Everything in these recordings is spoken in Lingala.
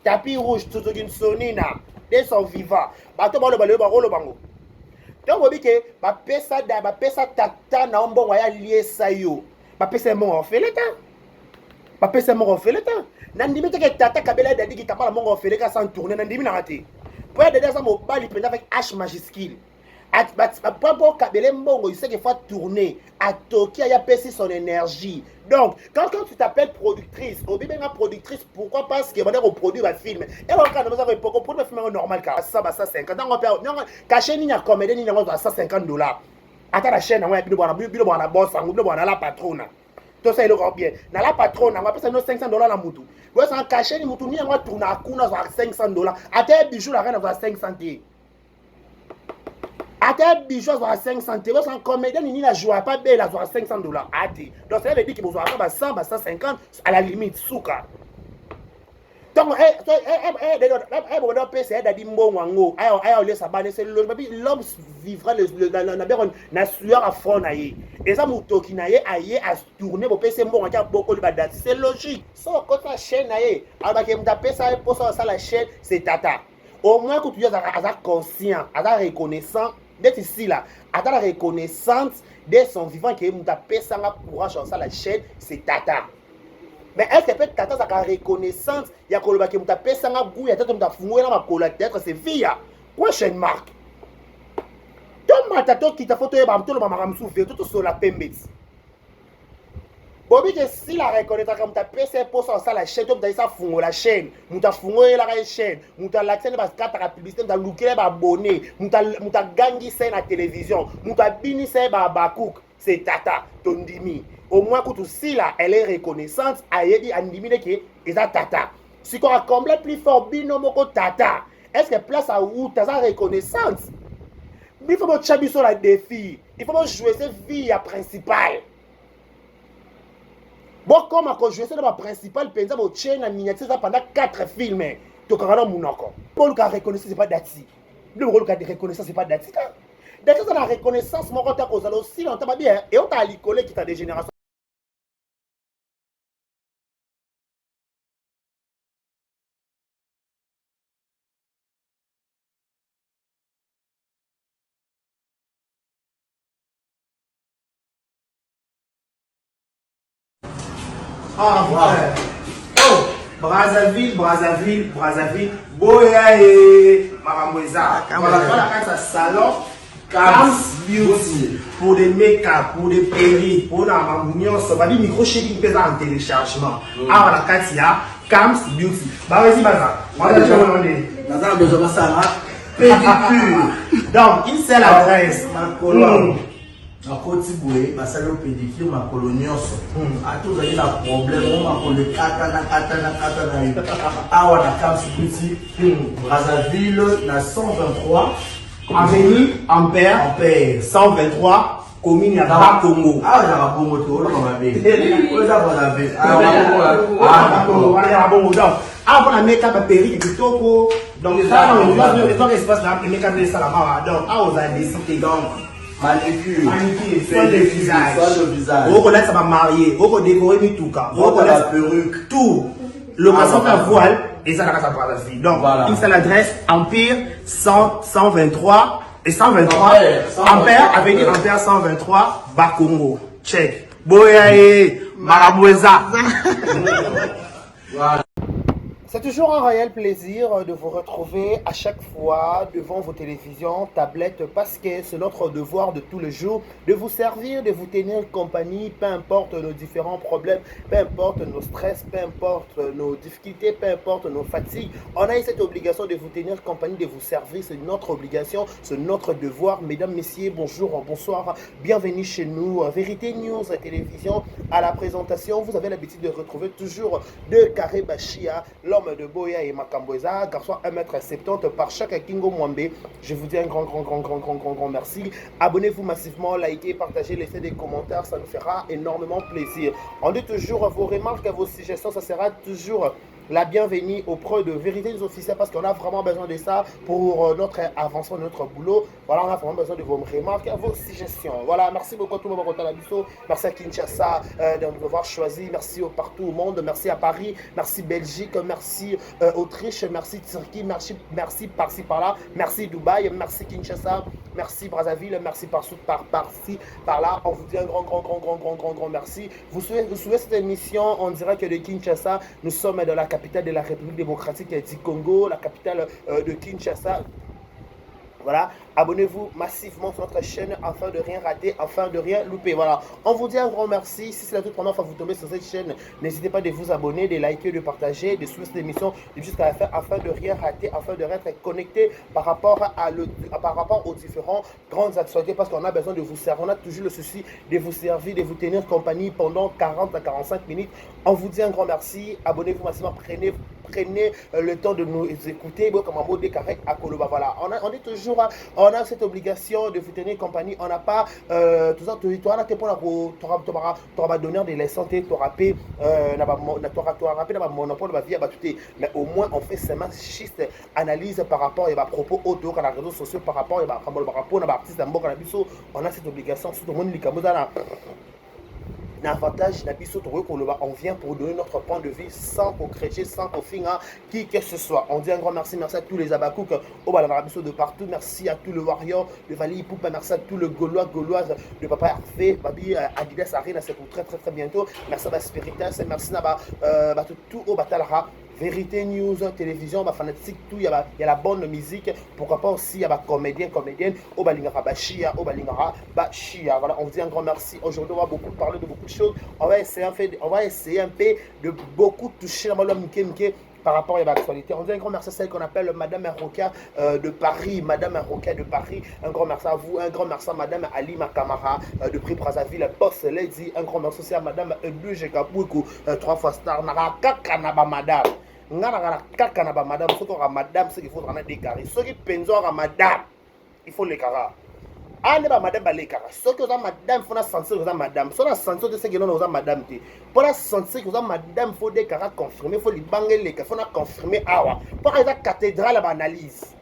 Tapis rouge Suzuki Nsonina de son vivant. Bato baloba lelo bakoloba ngo. Ntango oyebi ke bapesa da bapesa tata na yo mbongo aya liesa yo. Bapesa ye mbongo ofele ta. Bapesa ye mbongo ofele ta. Nandimi te ke tata kabela ya Dadi Kitambala mbongo ofele ka sans tourner nandimi nanga te. Po ya Dadi aza mobali mpenza avec H majuscule. Po bokabele mbongo il sait qu'il faut tourner atoki aya pesi son énergie. Donc quand tu t'appelles productrice, obibenga productrice pourquoi? Parce que banda koproduire bafilm eloko kaka naza ko produire bafilm yango normal kaka 100 ba 150 yango mpe yango cachet nini ya comédien nini yango azwa 150 $. Ata na chaîne yango ya bino bwana, bino bwana boss yango, bino bwana la patrona, tosala eloko yango bien na la patrona yango apesa bino 500 $ na mutu. Boyesanga cachet ni mutu nini yango atournaka kuna azwaka 500 $? Ata ye Bijou la reine azwaka 500 te. Ata Bijou azwaka 500 te. Bosanga comédien nini na joua pa bela azwaka 500 $ ate? Donc ça veut dire que bozwaka ba 100, ba 150 à la limite, suka. Ntango bobanda opesa ye Dadi mbongo yango aya olesa bana, ese babi l'homme vivra na beko na sueur ya front na ye, eza motoki na ye aye atourne, bopesa ye mbongo aki abokoli badati, c'est logique. So okota chaîne na ye, alobaki moto apesa ye mposa asala chaîne, c'est tata. Au moins kutu ye aza conscient, aza reconnaissant. Ndeti Sila aza na reconnaissante de son vivant ke moto apesanga courage asala chaîne, c'est tata. Mais est ce que mpe tata azalaka reconnaissante ya koloba ke moto apesanga goût ya tata, moto afungola makolo ya théâtre, c'est via question mark? Tomata tokita, fo toyeba, toloba makambo mosusu vérité, tosola pembe ti bobi ke Sila reconnaîtraka moto apesa ye mposa asala chaîne, to moto ayesa afungola chaîne, moto afungoyelaka ye chaîne, moto alakisa nde bakataka publicité, moto alukela ye baabonné, moto agangisa ye na télévision, moto abinisa ye babacook, c'est tata. Tondimi, au moins kutu Sila, elle est reconnaissante, ayebi, andimi neke eza tata. Sikoyo acomble plus fort bino moko tata, est ce que place awuta aza reconnaissante? Il faut botya biso na défi, il faut bojouer se vie ya principal, bokoma kojouer se na baprincipal mpenza. Botie na miniature eza pendant 4 films, tokanga na monoko. Boluka reconnaissance epa Dati, nde bokoluka reconnaissance epa Dati ka Dati aza na reconnaissance moko te. Kozala aussi longtemps babi eotala likolo, ekita de génération. Ah, ouais. Oh, Brazzaville, Brazzaville, Brazzaville, boya e makambo eza. Voilà, voilà kati ya salon Cams Beauty pour des make-up, pour des perruques, pour na makambo nyonso. Babi micro shaking mpe eza en téléchargement. Awa na kati ya Cams Beauty. Bawezi baza. Wana nde. Naza na besoin basala pédicure. Donc, une seule adresse. Makolo nakoti boye, basali yo pédicure makolo nyonso. Ata ozali na problème o makolo ekatana katana katana yo, awa na Cams Beauty, Brazzaville, na 123 Avenue Ampère, Ampère 123, commune ya Bakongo. Awa ezaka bongo te, oloba mabe, oyo eza Brazzaville. Wana ya bongo. Donc awa mpona make-up, baperruque kitoko. Donc ezwaka espace na make-up nde esalama awa. Donc awa ozala décité. Donc manicure, manicure, soin de visage, soin de visage, okolatisa bamarié, okodécorer mituka, okola perruque, tout, location ya voile eza na kati ya Brazzaville. Donc une seule adresse, Empire 100, 123 et 123 Ampère, avenue Ampère 123, Bakongo. Check, boya ye makambo eza. C'est toujours un réel plaisir de vous retrouver à chaque fois devant vos télévisions, tablettes, parce que c'est notre devoir de tous les jours de vous servir, de vous tenir compagnie, peu importe nos différents problèmes, peu importe nos stress, peu importe nos difficultés, peu importe nos fatigues. On a eu cette obligation de vous tenir compagnie, de vous servir, c'est notre obligation, c'est notre devoir. Mesdames, Messieurs, bonjour, bonsoir, bienvenue chez nous. Vérité News Télévision, à la présentation, vous avez l'habitude de retrouver toujours deux Carré Bachia, l'homme de Boya et Makamboeza, garçon 1m70 par chaque Kingo Mwambe. Je vous dis un grand, grand, grand, grand, grand, grand, grand merci. Abonnez-vous massivement, likez, partagez, laissez des commentaires, ça nous fera énormément plaisir. On dit toujours vos remarques, vos suggestions, ça sera toujours la bienvenue auprès de Vérité des Officiels parce qu'on a vraiment besoin de ça pour notre avancement de notre boulot. Voilà, on a vraiment besoin de vos remarques et vos suggestions. Voilà, merci beaucoup à tout le monde. Merci à Kinshasa de nous avoir choisi. Merci au partout au monde. Merci à Paris. Merci Belgique. Merci Autriche. Merci Turquie. Merci, merci par-ci par-là. Merci Dubaï. Merci Kinshasa. Merci Brazzaville. Merci par-ci, par, par-ci, par-là. On vous dit un grand, grand, grand, grand, grand, grand, grand merci. Vous suivez cette émission en direct de Kinshasa. Nous sommes dans la capitale de la République démocratique du Congo, la capitale de Kinshasa. Voilà, abonnez-vous massivement sur notre chaîne afin de rien rater, afin de rien louper. Voilà, on vous dit un grand merci. Si c'est la toute première fois que vous tombez sur cette chaîne, n'hésitez pas de vous abonner, de liker, de partager, de suivre cette émission jusqu'à la fin afin de rien rater, afin de être connecté par rapport aux différents grandes actualités parce qu'on a besoin de vous servir. On a toujours le souci de vous servir, de vous tenir compagnie pendant 40 à 45 minutes. On vous dit un grand merci. Abonnez-vous massivement, prenez le temps de nous écouter. Bon, comme un mot décarré à Koloba. Voilà, on est toujours, on a cette obligation de vous tenir compagnie. On n'a pas tout ça, toi, tu as donner des leçons, tu as monopole de vie, mais au moins on fait seulement juste analyse par rapport à propos auto dans les réseaux sociaux, par rapport à par rapport à artiste, on a cette obligation, surtout monde na avantage na biso tokoki koloba. On vient pour donner notre point de vue sans kocritiquer, sans kofinga qui que ce soit. On dit un grand merci, merci à tous les abakouk oyo balandaka biso de partout, merci à tous les warriors de Fally Ipupa, merci à tous les Gaulois, Gauloises de papa Hervé Babi Adidas Arena, c'est pour très très très bientôt. Merci à Spiritas, merci na bato tout oyo batalaka Vérité News Télévision, bafanatique tout, il y a la bonne musique, pourquoi pas aussi il y a bacomédien, comédienne oyo balingaka bashia, oyo balingaka bashia. Voilà, on vous dit un grand merci. Aujourd'hui, on va beaucoup parler de beaucoup de choses. On va essayer un peu de beaucoup toucher la mike mike par rapport à l'actualité. On dit un grand merci à celle qu'on appelle Madame Roca de Paris, Madame Roca de Paris. Un grand merci à vous, un grand merci à Madame Alima Kamara de Prix Brazzaville, Boss Lady. Un grand merci aussi à Madame Edwige Kaboukou, trois fois star, Nara Kanaba Madame. Nga na kaka na bamadame. Soki oka madame, soki il faut na décarré, soki mpenza oka madame, il faut lekaka aya nde bamadame balekaka. Soki oza madame, faut na sentir oza madame. So na sentir te, seki nono oza madame te. Mpo na sentir oza madame, faut dekaka confirme, faut libanga eleka, faut na confirme awa, mpo eza cathédrale ya baanalyse.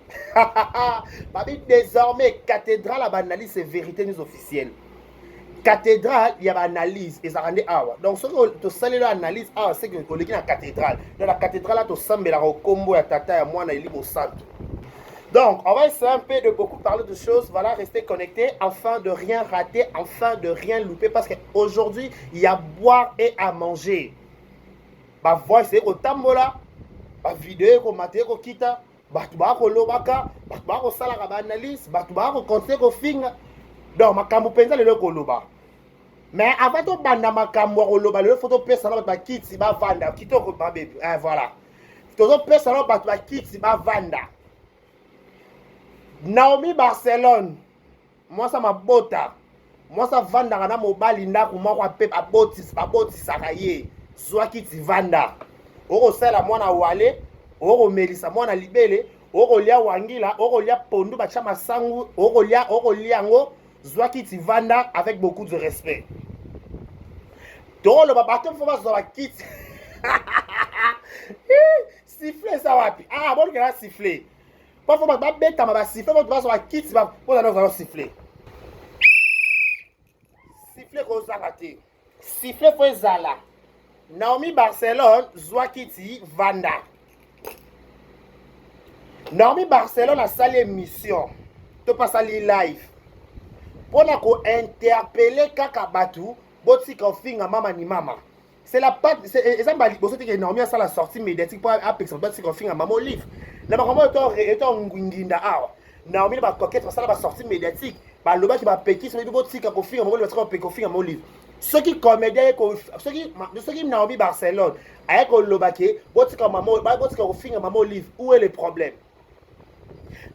Babi désormais cathédrale ya baanalyse, c'est Vérité News Officielle. Cathédrale ya baanalyse ezalaka nde awa. Donc soki tosaleli analyse awa, seke oleki na cathédrale. Donc na cathédrale tosambelaka okombo ya Tata, ya Mwana, Elimo Santo. Donc, on va essayer un peu de beaucoup parler de choses. Voilà, restez connectés afin de rien rater, afin de rien louper. Parce qu'aujourd'hui, il y a boire et à manger. Ba voice ekotambola, ba vidéo ekomata, ekokita, bato bakolobaka, bato bakosalaka baanalyse, bato bakocontinuer kofinga. Donc makambo mpenza lelo ekoloba. Mais avant tobanda makambo ya koloba lelo, faut topesa na bato bakiti bavanda kitoko babebi. Voilà, tozopesa na bato bakiti bavanda. Naomi Barcelone, mwasi mabota, mwasi avandaka na mobali ndako moko, ape babotisaka ye. Zwa kiti, vanda. Okosala mwana wale, okomelisa mwana libele, okolia wangila, okolia pondu batya masangu, okolia yango. Zwa kiti, vanda avec beaucoup de respect. Tokoloba bato faut bazwa bakiti. Siffle eza wapi? Ah, bolukela siffle po faut bato babetama basiffle, bato bazwa bakiti mpona nozala siffle. Siffle kozanga te, siffle faut ezala. Naomi Barcelone, zwa kiti, vanda. Naomi Barcelone asali émission to mpe asali live mpona kointerpeller kaka bato: botika ofinga mama ni mama. C'est la patte, eza mbala liboso teke Naomi asala sortie médiatique mpo apekisa bato batika ofinga mama Olive. Na makambo oyo eto nginda awa, Naomi na bacoquette basala basortie médiatique, balobaki, bapekisi babi botika kofinga mama Olive, batika kofinga mama Olive. Soki comédien, soki Naomi Barcelone aye koloba ke botika mama, botika kofinga mama Olive, où est le problème?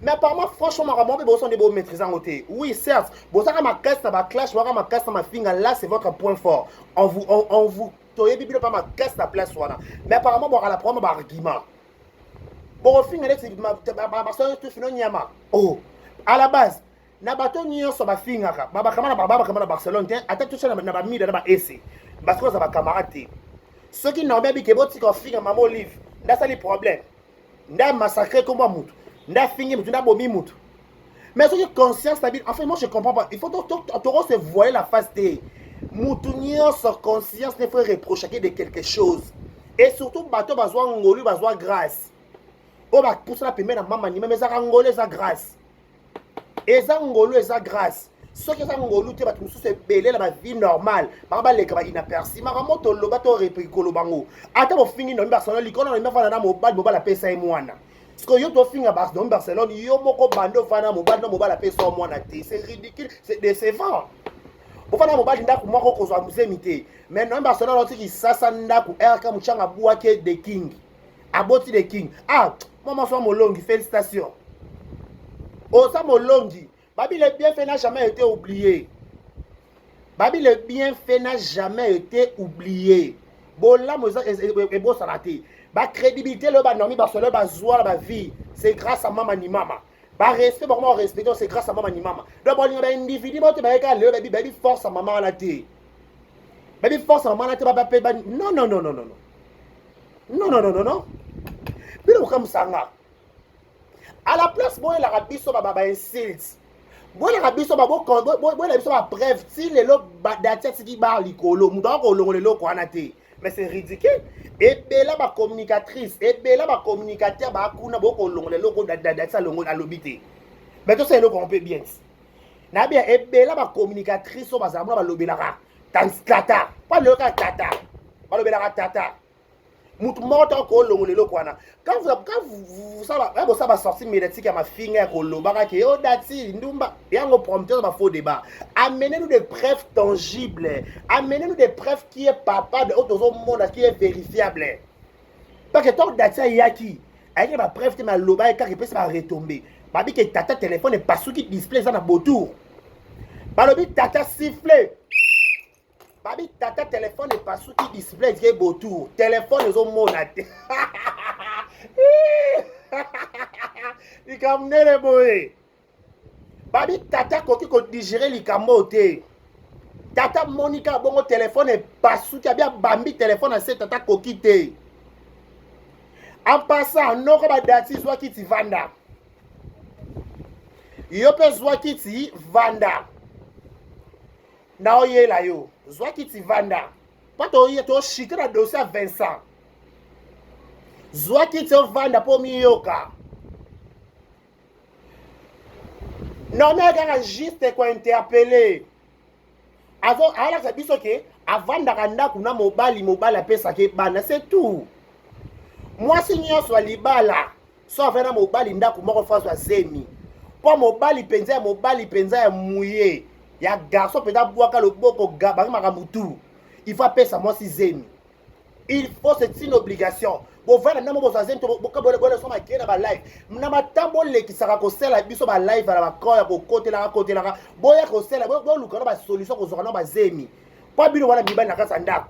Mais apparemment, franchement, makambo mpe boso nde bomaîtrise yango te. Oui, certes, bozaka makasi na baclash, bozaka makasi na mafinga, là c'est votre point fort. On vous toyebi bino mpa makasi na place wana. Mais apparemment bokala problème baargument, bokofinga neti basolo tufino nyama. Oh, à la base na bato nyonso bafingaka, babakama na babakama na Barcelone te, ata totia na bamida na baese, parce que oza bacamarade te. Soki Naomi abike botika kofinga mama Olive, Nde asali problème, nde amassacre kombo ya mutu, nde afingi mutu, nde abomi mutu. Mais soki conscience na bino, enfin, moi je comprends pas, il faut toko se voiler la face te. Mutu nyonso conscience ne faut reprochake de quelque chose, et surtout bato bazwa ngolu, bazwa grâce, oyo bapusana pembeni na mama nima. Ezaka ngolu, eza grâce, eza ngolu, eza grâce. Soki eza ngolu te, bato mosusu ebele na bavie normale baka baleka ba inaperçu. Makambo toloba, to koloba ngo, ata bofingi Naomi Barcelone likolo, Naomi afanda na mobali, mobali apesa ye mwana. Parce que yo tofinga Naomi Barcelone, yo moko bando ofanda na mobali, na mobali apesa yo mwana te. C'est ridicule, c'est décevant. Bofanda mobali ndako moko, kozwa zemi te. Mais Naomi Barcelone otiki sasa ndako rk motyanga abwaki the king, aboti the king. Ah, mwa mwasi wa molongi, félicitation, oza molongi. Babi, le bienfait n'a jamais été oublié. Babi, le bienfait n'a jamais été oublié. Bolamu ebosana te. Bacrédibilité lelo banomi basolo bazwa na bavie, c'est grâce à mama ni mama. Barespect bakoma korespecte, c'est grâce à mama ni mama. Donc bolinga baindividu bao te, bayeka lelo, bayebi force ya mama wana te, bayebi force ya mama wana te. Bape, non, non, non, non, non, non, non, non, non, non. Bino bokamusanga à la place boyelaka biso bainsulte, boyelaka biso, boyela biso bapreuve. Ti lelo dati atiki bar likolo, moto akolongola eloko wana te. Mais c'est ridicule. Ebela bacommunicatrice, ebela bacommunicateur bakuna, bokolongola eloko dati alobi te. Mais tosala eloko yango mpe bien. Nayebi ebela bacommunicatrice oyo bazala mona balobelaka tata, mpo lelo kaka tata, balobelaka tata. Mutu moko to kolongola eloko wana. Quand bosala basortie médiatique ya mafinga ya kolobaka ke o dati ndumba yango promoteur, bafaux débat, amenez-nous des preuves tangibles, amenez-nous des preuves qui est palpable, oyo tozomona, qui est vérifiable. Parce que ntango dati ayaki, ayaki na bapreuve te, mais aloba kaka, epesi baretombe. Babi ke tata telefone epasuki, display eza na botour. Balobi tata siffle, babi tata telefone epasuki, display etike botour, telefone ezomona te. Likambo ndele boye, babi tata akoki kodigérer likambo oyo te. Tata monika bongo telefone epasuki, abi abambi telefone ase, tata akoki te. En passant, noko badati, zwa kiti vanda. Yo mpe zwa kiti vanda, naoyela yo. Zwa kiti vanda, mpo toshite na dossier ya Vincent. Zwa kiti ovanda mpo miyoka. Normal kaka juste kointerpeller, alakisa biso ke avandaka ndako na mobali, mobali apesaka bana, c'est tout. Mwasi nyonso ya libala so avandi na mobali ndako moko, faso azemi, mpo mobali mpenza ya mobali mpenza ya muye ya garçon mpenza abwaka loboko bangi makambo tu, il faut apesa mwasi zemi. Il faut, c'est une obligation. Bovanda ndambo, bozwa zemi. Boleso makeye na balive na matambo, olekisaka kosala biso balive na bacor ya kokotelaka kotelaka. Boya kosala, boluka na basolution, kozwaka na bazemi, mpo bino wana mibali na kati ya ndako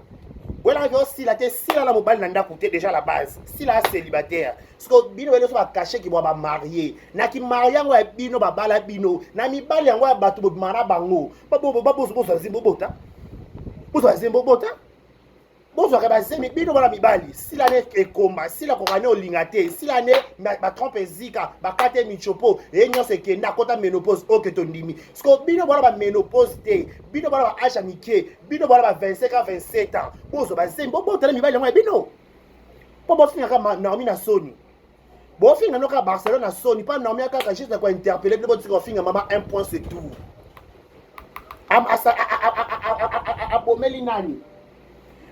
oyelaka osila te. Sila na mobali na ndako te, déjà la base sila ya célibataire. Parce bino bele so bakashe kibwa bamarie na kimari yango ya bino, babala bino na mibali yango ya bato, bobimaka na bango, bozwa zemi, bobota, bozwa zemi, bobota, bozwaka bazemi. Bino bana mibali, sila ne ekomba, sila koka ne olinga te, sila ne batrompe ezika, bakate michopo ye nyonso, ekende akota ménopause. Oke, tondimi. Parce que bino bana baménopause te, bino bana ba âge ya mike, bino bana ba 25 ans, 27 ans, bozwa bazemi, bobotala mibali yango ya bino, mpo bofingaka Naomi na soni, bofinga no kaka Barcelone na soni, mpo Naomi kaka juste kointerpeller bino, botika kofinga mama. Un point, c'est tout. Abomeli nani?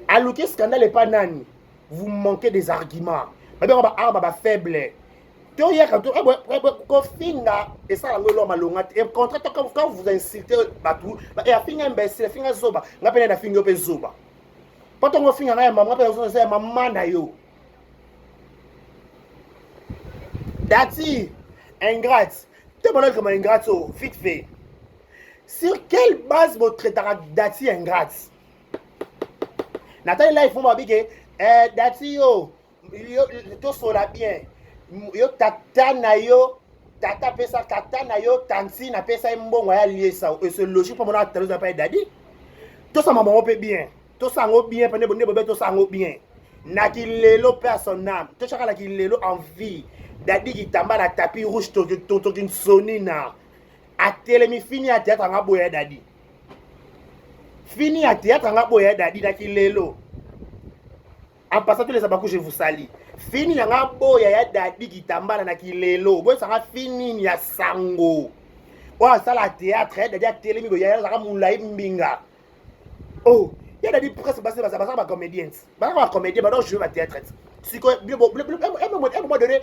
Aluki scandale epa nani? Vous manquez des arguments. Babenga baarme bafaible. Toyaka kofinga, esala yango eloko malonga te. Contraire, quand vous insultez bato, afinga imbécile, afinga zoba, nga mpe nafingi yo mpe zoba, mpo ntongo ofinga ngai ya mama, mpe ya mama na yo. Dati ingrate te, bona likambo ingrate oyo vite fait. Sur quelle base botraitaka dati ingrate? Natali live mo, babi ke dati yo, yo tosola bien, yo tata na yo, tata apesa tata na yo, tantine apesa ye mbongo ya liesa. C'est logique, mpo mona ataloza mpa dadi. Tosama bango mpe bien, tosala yango bien mpe nde bobe, tosala yango bien. Na kilelo, paix à son âme. Totyaka na kilelo en vie. Dadi Kitambala, tapis rouge, toki nsonina. Atelemi fini ya théâtre anga boya Dadi. Fini ya théâtre anga boya Dadi na kilelo. En passant, tous les abakou, je vous salue. Fini yanga boya ya Dadi Kitambala na kilelo. Boyesanga fini ya sango. Oyo asala théâtre ya Dadi atelemi boya azalaka molai mbinga. Oh, ya Dadi presque basi baza ba comédiens. Baza ba comédien, ba jouer ba théâtre. Sikoyo un moment donné,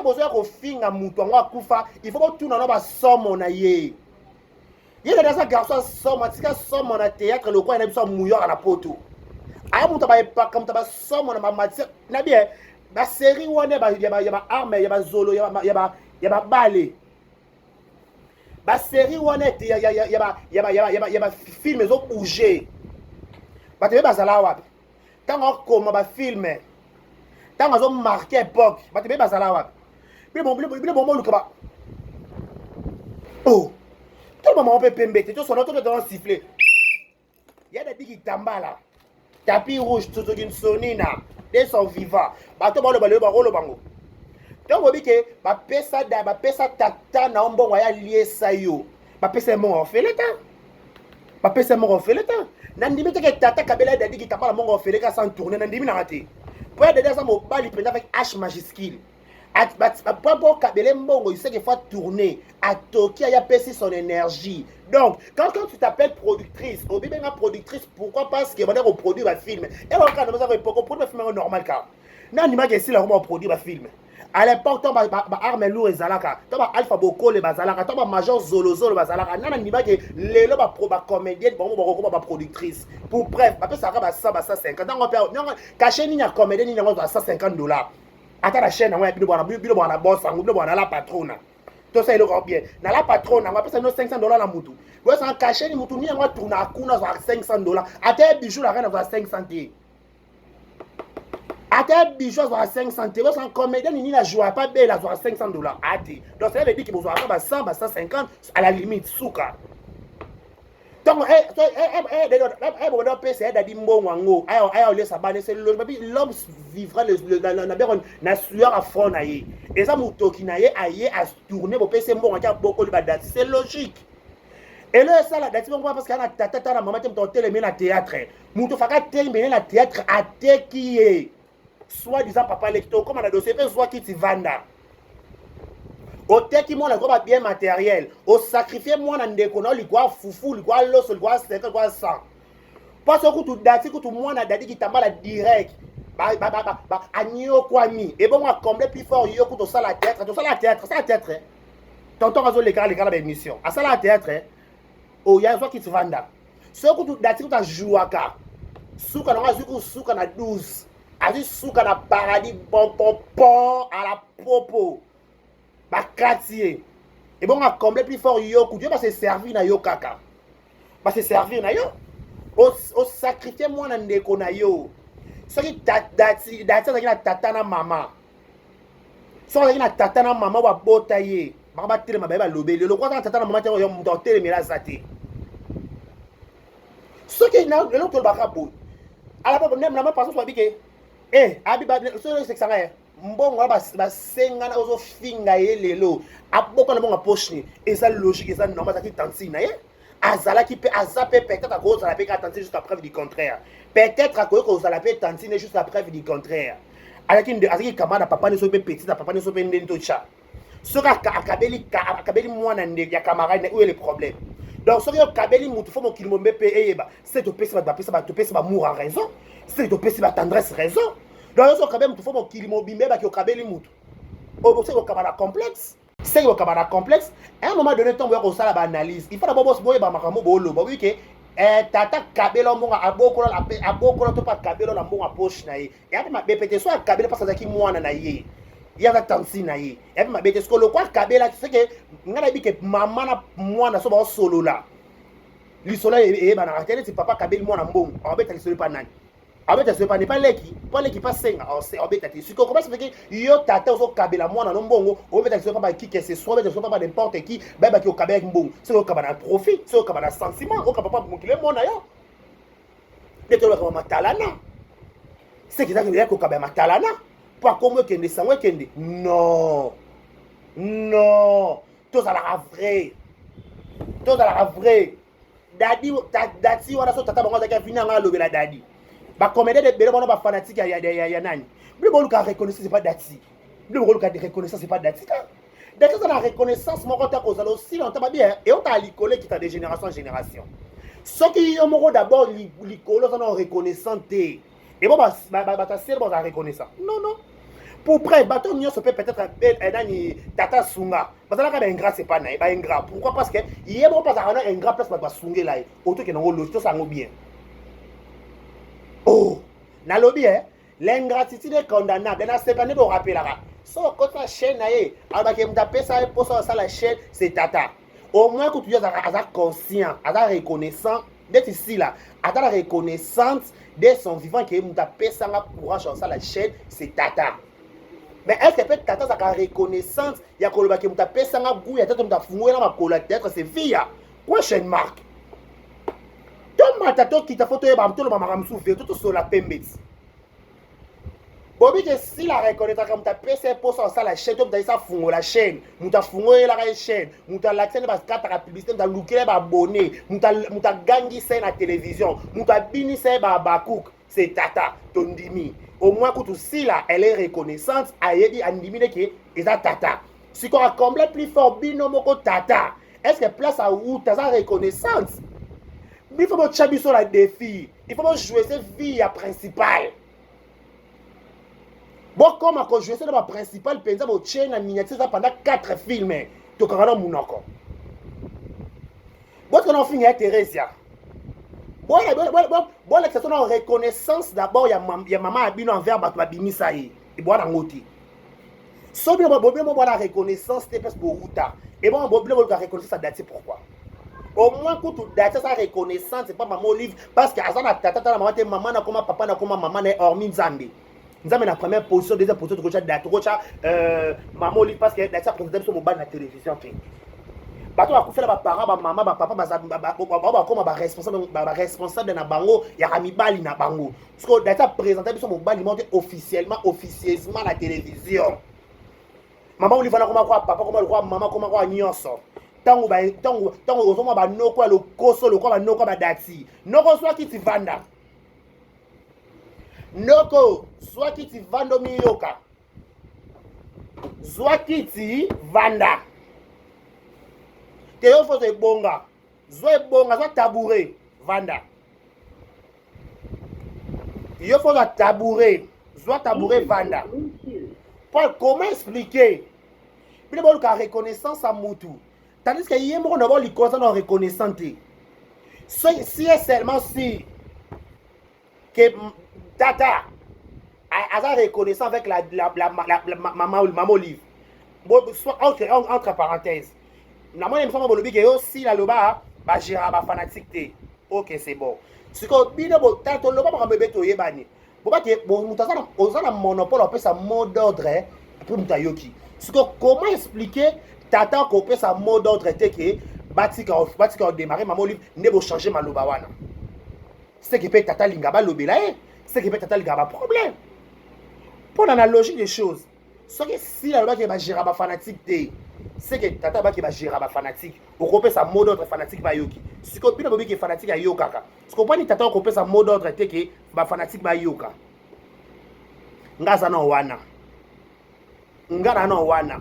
bozoya kofinga moto yango akufa, il faut botuna na basomo na ye. Ye Dadi aza garçon somo, atika somo na théâtre lokola na biso ya muyaka na poto. Aya moto baepaka moto basomo na bamatière na bien basérie wana ya baarme, ya bazolo, ya babale, basérie wana ete ya bafilm ezobouge. Bato be bazala wapi ntango akoma bafilm, ntango azomarquer époque? Bato be bazala wapi? Bino bomoluka ba oh, toloba mama mpe pembe te, tosona to siffle ya Dadi Kitambala, tapis rouge, tozoki nsonina de son vivant. Bato baloba lelo, bakoloba ngo. Ntango oyebi ke bapesa da bapesa tata na yo mbongo aya liesa yo, bapesa ye mbongo ofele te, bapesa ye mbongo ofele te. Nandimi teke tata kabela ya Dadi Kitambala mbongo ofele ka sans tourner. Nandimi nanga te, po ya Dadi aza mobali mpenza avec H majuscule. Po okabele mbongo, il sait qu'il faut tourner. Atoki aya apesi son énergie. Donc quand tu t'appelles productrice, obibenga productrice, pourquoi? Parce que banda koproduire bafilm elokana baza koproduire bafilm yango normal kaka. Nandimaki esila koma koproduire bafilm à l'époque, ntango baarme lourd ezalaka, ntango baalpha bokole bazalaka, ntango bamajor zolozolo bazalaka. Nana ndimaki lelo bacomédienne bango bakokoma baproductrice? Pour preuve, bapesaka ba 100, ba 150. Ntango mpe cachet nini ya comédien nini yango ba 150 $? Ata na chaîne yango ya bino bwana, bino bwana boss yango, bino bwana la patrona, tosala eloko bien na la patrona yango, apesa bino 500 $ na mutu. Boyesanga cachet ni mutu nini yango atourna akuna azwaka 500 $? Ata ye bijou la reine azwaka 500 te, ata ye bijou azwaka 500 te. Bosanga comédien nini na joue pa bele azwaka 500 $ ate? Donc ça veut dire que bozwaka ba 100, ba 150 à la limite, suka. Ntango bobanda opesa ye Dadi mbongo yango aya olesa bana, ese babi l'homme vivra na beko na sueur ya front na ye, eza motoki na ye. Aye atourne, bopesa ye mbongo, aki abokoli badati, c'est logique. Elo esala dati bongo parce que ana tata ta na mama te. Moto otelemi na théâtre, moto faka atelemi na théâtre, ateki ye soit disant papa leki. Tokóma na dossier mpe zwaki ti vanda oteki mwana likwa babien matériel, osacrifie mwana ndeko na yo likwa fufu, likwa loso, likwa 50, likwa 100. Mpo kutu dati kutu mwana Dadi Kitambala direct anyokwami, ebongo acomble plus fort. Yo kutu osala théâtre, tosala théâtre, asala théâtre, tonton azoleka leka na baémission, asala théâtre oyo azwaki ti vanda. Soki kutu dati kutu ajouaka suka nango, azwi kusuka na 12, azwi suka na paradis, bonpopon à la popo, bakati ye, ebongo acomble plus fort. Yo kutu yo base servir na yo kaka, base servir na yo, osacrifie mwana ndeko na yo. Soki dati azalaki na tata na mama, soki azalaki na tata na mama babota ye, baka batelema baye balobeli. Eloko aza na tata na mama te, oyo moto atelemela aza te. Soki eloko tolobaka boye, alama par exemple babike abi soki osekisanga ye mbongo wana basengana, ozofinga ye lelo aboka na mbongo ya poche ni, eza logique, eza normal. Azalaki tantine na ye, azalaki mpe, aza mpe, peut-être akozala mpe kaka tantine jusqu'à preuve du contraire. Peut-être akoki kozala mpe tantine jusqu'à preuve du contraire. Azalaki kama na papa nyonso mpe petit na papa nyonso mpe ndeni totya. Soki akabeli mwana ndeko ya camarade na, oyo le problème. Donc soki okabeli mutu, fo mokili mombe mpe eyeba se topesi bato, bapesa bato, topesi bamour en raison, se topesi batendresse raison. Donc soki okabeli mutu, fo mokili mobimba eyebaki okabeli mutu. Soki okaba na complexe, seki okaba na complexe. À un moment donné, ntongo ya kosala baanalyse, il faut na boyeba makambo booloba. Oyebi ke tata kabela mbongo, abokola, abokola to mpe akabela na mbongo ya poche na ye, eya mpe mabe pe te. So akabela mpasi azalaki mwana na ye, ye aza tantine na ye, eya mpe mabe te. Siko lokwa akabelaki, seke ngai nayebi ke mama na mwana so baosolola lisolo eyebanaka te. Neti papa akabeli mwana mbongo, akobeta lisolo epa nani? Abeta lisolo epa epa leki, mpo leki mpa senga abeta te. Sikoyo koma sefeke yo tata ozokabela mwana no mbongo, obeta lisolo epa bakike ce soir, obeta lisolo epa n'importe qui, bayebaki okabelaki mbongo. Soki okaba na profit, soki okaba na sentiment, okaba pa mokili emona yo nde tolobaka matalana. Seke ezaki ya kokaba ya matalana mpo akomo ekende sango ekende. Non, non, tozalaka vrai, tozalaka vrai. Dadi dati wana so tata bango azalaki avini yanga alobela dadi bacomédien ebele wana bafanatike ya, ya, ya, ya nani. Bino boluka reconnaissance epa dati, bino boluka reconnaissance epa dati. Ta dati aza na reconnaissance moko te, kozala aussi longtemps babi eotala likolo ekita de génération en génération. Soki yo moko d'abord likolo oza na reconnaissant te, ebo bato asele bazala reconnaissant? Non, non. Pour preuve, bato nyonso mpe peut-être nani tata asunga bazalaka baingrat, c'est pas na ye baingrat. Pourquoi? Parce que ye moko mpe azalaka na ingrat place bato basungela ye. Otokende yango losi, tosala yango bien. Oh, nalobi e l'ingratitude est condamnable. Na sepa nde borapelaka so okoti na chaîne na ye, alobaki moto apesa ye mposa osala chaîne, c'est tata. Au moins kutu yo aza conscient, aza reconnaissant. Ndeti sila aza na reconnaissance de son vivant ke moto apesanga courage osala chaîne, c'est tata. Mais est ce que mpe tata azalaka reconnaissante ya koloba ke moto apesanga goût ya tata, moto afungola makolo ya théâtre, c'est via question mark? Tomata, tokita, fo toyeba, toloba makambo mosusu ve to tosola pembe ti bobi ke sila reconnaîtraka moto apesa ye mposa osala chaîne to moto ayisa afungola chaîne, moto afungoyelaka ye chaîne, moto alakisa nde bakataka publicité, moto alukela ye baabonnés, moto agangisa ye na télévision, moto abinisa ye babacook, c'est tata. Tondimi, au moins kutu sila elle est reconnaissante, ayebi, andimi neke eza tata. Sikoyo acomble plus fort bino moko tata, est ce que place awuta aza reconnaissante? Il faut botya biso na défi, il faut bojouer se vie ya principal, bokoma kojouer se na baprincipal mpenza. Botie na miniature eza pendant 4 films, tokanga na monoko, botika na ofinga ya Theresia. Bolakisa so na reconnaissance d'abord ya mama ya bino envers bato babimisa ye. Ebwana yango te. So bino bobino bwana reconnaissance te place bowuta, ebongo bino boluka reconnaissance ya dati, pourquoi? Au moins kutu dati aza reconnaissance epa mama Olive, parce que aza na tata ta na mama te. Mama nakoma papa, nakoma mama na ye, hormis Nzambe. Nzambe na première position, deuxième position tokotya dati, tokotya mama Olive, parce que dati aprésente biso mobali na télévision te. Bato bakufela baparent, bamama, bapapa, bao bakoma baresponsable na bango yaka mibali na bango. Parce que dati aprésente biso mobali moko te officiellement, officieusement na télévision. Mama Olive wana koma kwa papa, koma lokwa mama, koma kwa nyonso. Ntango ntango ozomona banoko ya lokoso lokwa banoko ya badati, noko swaki ti vanda, noko zwa kiti vanda, omiyoka, zwa kiti vanda te. Yo fozo ebonga, zwa ebonga, zwa tabouret vanda. Yo fozo tabouret, zwa tabouret vanda. Po comment expliquer bino boluka reconnaissance ya mutu, tandis que ye moko na bo likolo aza na reconnaissant te? Si et seulement si que tata aza reconnaissant avec la maman, maman Olive. Bon, soit entre parenthèses, namoni émission moko bolobi ke yo sila loba bagéra bafanatique te. Ok, c'est bon. Sikoyo bino botala, toloba makambo ebe toyebani, bobake moto oza na monopole apesa mot d'ordre mpo moto ayoki. Sikoyo comment expliquer tata kopesa mot d'ordre te ke batika, batika odémarre mama Olive? Nde bochange maloba wana, seke mpe tata alinga balobela ye, seke mpe tata alinga baproblème. Mpo na logique des choses, soki sila alobaki bagéra bafanatique te, seke tata abaki bagéra bafanatique, okopesa mot d'ordre, fanatique bayoki. Sikoyo bino bobiki fanatique ayokaka. Sikoyo mpani tata okopesa mot d'ordre te ke bafanatique bayoka? Nga aza na wana, nga na wana.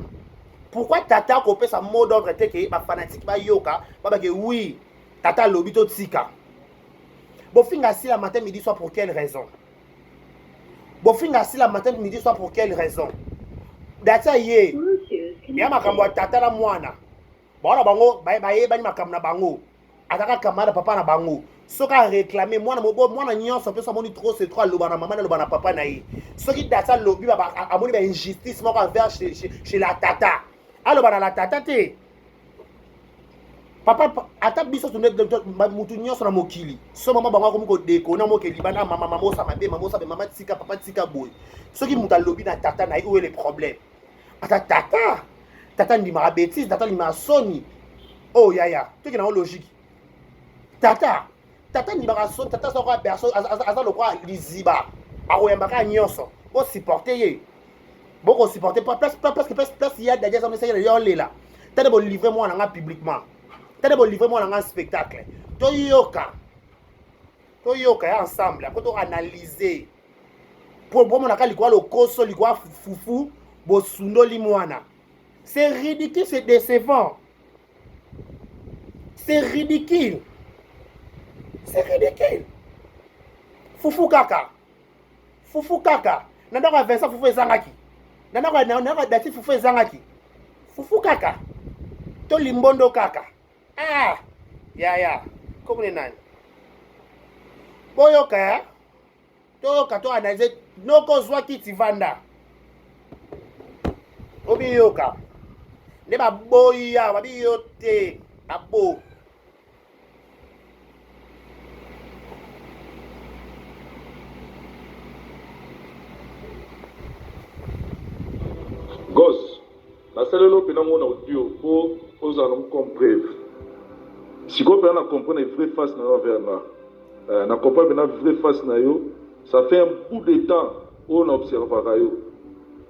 Pourquoi tata akopesa mot d'ordre te ke bafanatique bayoka, babake oui, tata alobi totika? Bofinga sila matin, midi, soir, pour quelle raison? Bofinga sila matin, midi, soir, pour quelle raison? Dati aye ya makambo ya tata na mwana bawana, bango bayebani makambo na bango, azalaka camarade papa na bango. Soki aréclame mwana, mwana nyonso mpe so amoni trop c'est trop, aloba na mama, aloba na papa na ye. Soki dati alobi amoni bainjustice moko envers chez la tata, aloba na la tata te. Papa ata biso mutu nyonso na mokili, so mama bango akomi kodekona moke libanda, mama, mama osa mabe, mama osa mama tika, papa tika boye. Soki moto alobi na tata na ye, oyo le problème? Ata tata, tata ndimaka bétise, tata ndimaka soni. Oyo oh, yaya toki nango logique. Tata, tata ndimaka soni, tata aza lokola berceau, aza lokola liziba. Akoyamba kaka nyonso. Bo supporter ye. Boko supporter pas place place place place ya Dadi aza message yo lela. Tande bo livrer mwana nga publiquement. Tande bo livrer mwana nga spectacle. Toyoka. Toyoka ya ensemble, ko to analyser. Po bomonaka likwa lokoso, likwa fufu, bosundoli mwana. C'est ridicule, c'est décevant. C'est ridicule. C'est ridicule. Fufu kaka. Fufu kaka. Na ndako ya Vincent fufu ezangaki. Na ndako ya na ndako ya Dati fufu ezangaki. Fufu kaka. To limbondo kaka. Ah! Ya ya. Komune nani? Boyoka ya. Eh? Toyoka to analyser noko zwa kiti vanda. Obiyoka. Nde baboyi awa babi yo te babo. Gos, nasaleli yo mpena ngo na audio mpo ozala nango comme preuve. Sikoyo mpena na comprendre vraie face na yo envers nga. Eh, na comprendre mpena vraie face na yo. Ça fait un bout de temps oyo na observaka yo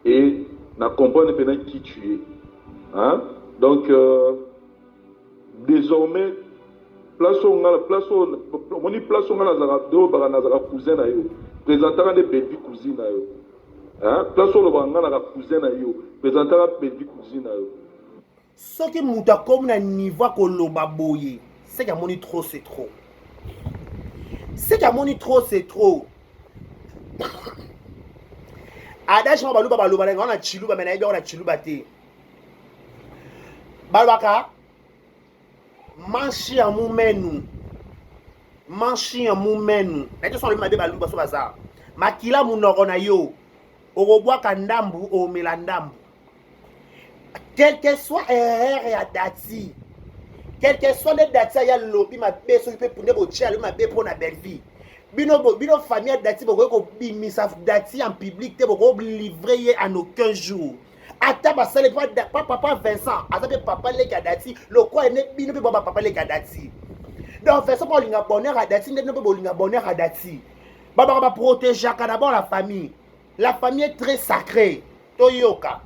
et na comprendre mpena qui tu es. Hein? Donc euh, désormais place oyo nga place oyo omoni place oyo nga nazalaka nde olobaka nazalaka cousin na yo présentaka nde Bellevue cousine na yo hein? Place oyo olobaka nga nazalaka cousin na yo présentaka Bellevue cousine na yo. Soki moto akomi na niveau ya koloba boye, seke amoni trop c'est trop. Seke amoni trop c'est trop. Adage moko baluba baloba na na chiluba mais nayebi yango na chiluba te. Balobaka manshi ya mumenu manshi ya mumenu nayebi so alobi mabe baluba so baza makila munoko na yo okobwaka ndambu omela ndambu Quel que soit erreur ya Dati, quel que soit nde Dati aya lobi mabe soki mpe nde botia alobi mabe mpo na Bellevue. Bino, bino famille ya Dati bokoki kobimisa Dati en public te, bokoki livrer ye en aucun jour. Ata basali pa papa Vincent aza mpe papa leki ya Dati lokola nde bino mpe ba papa leki ya Dati. Donc Vincent mpo olinga bonheur ya Dati nde bino mpe bolinga bonheur ya Dati. Babaka ba protégeaka d'abord la famille. La famille est très sacrée. Toyoka.